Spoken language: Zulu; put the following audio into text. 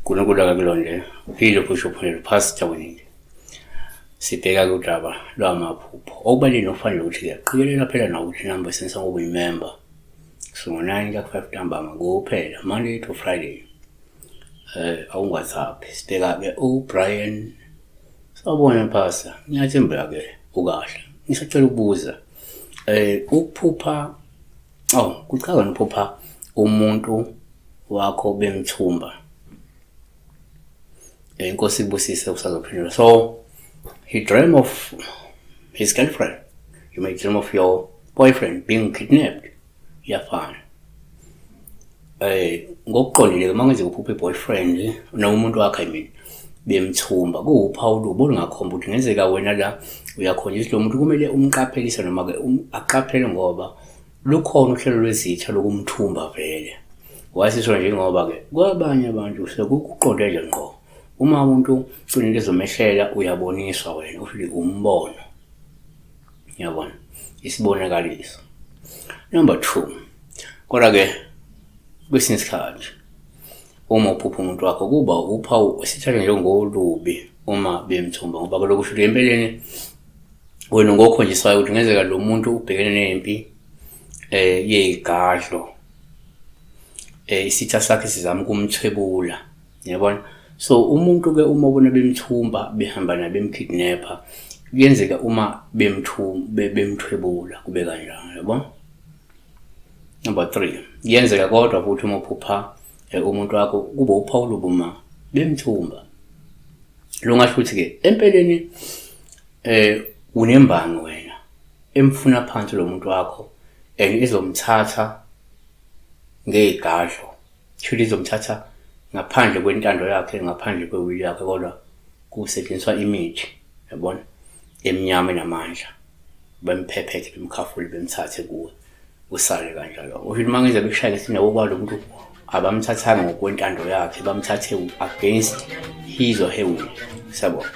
uNkulunkulu akakulonde uphile phusha uphumele pastor Winnie. Sibheka kudaba lwamaphupho. Okubalulekile nokufanele ukuthi kuyaqikelela phela nawo ukuthi number sensa ngoba uyimember. So ngo-9 kuya ku-5 ntambama kuphela Monday to Friday. Awungwhatsapp. Sibheka ke uBrian. Sawubona pastor. Ngiyathemba ke ukahle. Ngisacela ukubuza. Ukuphupha, oh, kuchaza ukuphupha umuntu wakho bemthumba. Inkosi ibusise usazophendula. So he dream of his girlfriend. You may dream of your boyfriend being kidnapped. Iyafana. Ngokuqondile uma kwenzeka uphupha i-boyfriend noma umuntu wakho, I mean, bemthumba, kuwuphawu olubi olungakhomba ukuthi kungenzeka wena la uyakhonjiswa lo muntu, kumele umqaphelise noma-ke aqaphele ngoba lukhona uhlelo lwezitha lokumthumba vele. Wasisho njengoba-ke kwabanye abantu sekukuqonde nje ngqo. Uma umuntu kunento ezomehlela uyaboniswa wena, usho umbono. Yabona, isibonakaliso. Number 2. Kodwa-ke kwesinye isikhathi uma uphupha umuntu wakho kuba uphawu esithatha njengolubi uma bemthumba, ngoba lokho kusho ukuthi empeleni wena ngokhonjiswayo ukuthi kungenzeka lo muntu ubhekene nempi yeyigadlo, isitha sakhe sizama ukumthwebula, yabona. So umuntu ke uma ubona bemthumba behamba naye bemkidnapper, kuyenzeka uma bemthwebula kube kanjalo, yabona. Number 3, kuyenzeka kodwa futhi uma uphupha umuntu wakho kube uphawu olubi uma bemthumba. Lungasho ukuthi ke empeleni unembangi wena emfuna phansi lo muntu wakho and izomthatha ngeyigadlo, shuthi izomthatha ngaphandle kwentando yakhe, ngaphandle kwewili yakhe, kodwa kusetshenziswa imithi, yabona, emnyama enamandla, bemphephethe bemkhafule bemthathe kuwe usale kanjalo. Usho ukuthi uma ngenza bekushaya ngesinyawo kwalo muntu abamthathanga ngokwentando yakhe, bamthathe against his or her will. Siyabonga.